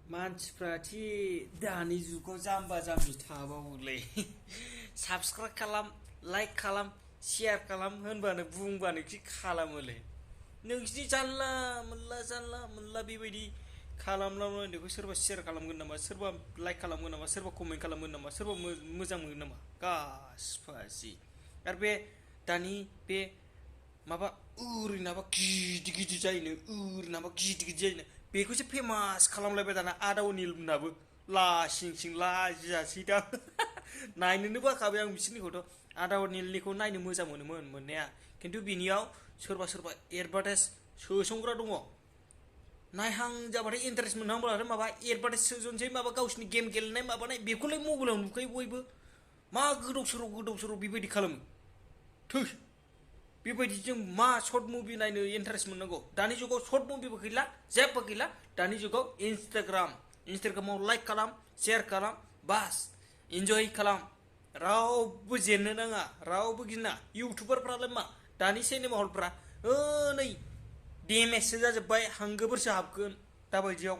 मानसिफ्रा दानि जुगाव जाम्बा जाम्बि थाबावोलै साबस्क्राइब खालाम लाइक खालाम शेयार खालाम होनबानो बुंबानो खालामोलै नोंसिनि जानला मोनला बेबायदि खालामलाबायनायखौ सोरबा शेयार खालामगोन नामा सोरबा लाइक खालामगोन नामा सोरबा कमेन्ट खालामगोन नामा सोरबा मोजां मोनगोन नामा गासिबासि आरो बे दानि बे माबा ओरैनाबा गिदिर जायोनो ओरैनाबा गिदिर जायोनो बेखौसो फेमास खालामलायबाय दाना आदावनिल मोनाबो लासिं लाजियासै दा नायनोनो बाखाबाय आं बिसोरनिखौथ' आदावनिलनिखौ नायनो मोजां मोनोमोन मोननाया खिन्थु बिनियाव सोरबा एडभार्टाइज सोसनग्रा दङ नायहां जाबाथाय इन्टारेस्ट मोनहांब्लाथाय माबा एडभार्टाइज सोसनसै माबा गावसिनि गेम गेलेनाय माबानाय बेखौलाय मबाइलाव नुखायो बयबो मा गोदाव सोराव बेबायदि खालामो थै बेबायदि जों मा सर्ट मुभि नायनो इन्टारेस्ट मोननांगौ दानि जुगाव सर्ट मुभिबो गैला जेबो गैला दानि जुगाव इन्सटाग्रामाव लाइक खालाम शेयार खालाम बास इन्जय खालाम रावबो जेननो नाङा रावबो गिना इउटुबारफ्रालाय मा दानि सिनेमा हलफ्रा नै डेमेजसो जाजोब्बाय हांगोफोरसो हाबगोन दाबायदियाव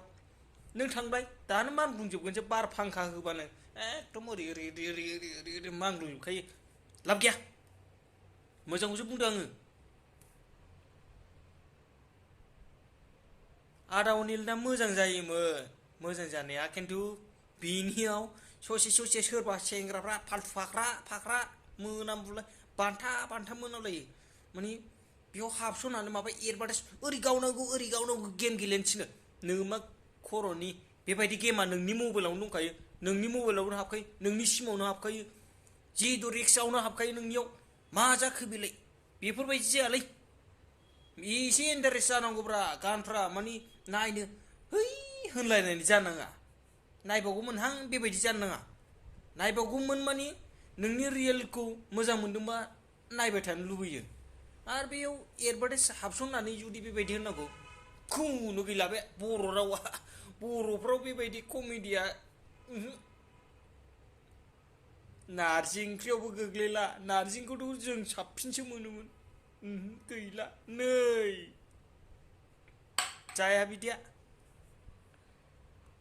नों थांबाय दानो मानग्लुंजोबगोनसो बार फांखा होबानो एकदम ओरै मानग्लुंजोबखायो लाब गैया मोजांखौसो बुंदों आङो आदावनिलना मोजां जायोमोन मोजां जानाया खिन्थु बिनियाव ससे सोरबा सेंग्राफ्रा फाल्थु फाख्रा मोनामबुलाय बान्था मोनामलायो माने बेयाव हाबस'नानै माबा एडभार्टाइज ओरै गावनांगौ गेम गेलेनो थिनो नोङो मा खर'नि बेबायदि गेमा नोंनि मबाइलावनो दंखायो नोंनि मबाइलावनो हाबखायो नोंनि सिमावनो हाबखायो जेदु रिक्सआवनो हाबखायो नोंनियाव मा जाखो बेलाय बेफोरबायदि जायालै एसे इन्टारेस्ट जानांगौब्रा गानफ्रा मानि नायनो है होनलायनायनि जानाङा नायबावगौमोनहां बेबायदि जानो नाङा नायबावगौमोन मानि नोंनि रियेलखौ मोजां मोनदोंबा नायबाय थानो लुबैयो आरो बेयाव एडभार्टाइज हाबसननानै जुदि बेबायदि होननांगौ खुनु गैला बे बर' रावा बर'फ्राव बेबायदि कमेडिया नारजि ओंख्रियावबो गोग्लैला नारजिखौथ' जों साबसिनसो मोनोमोन गैला नै जाया बिदिया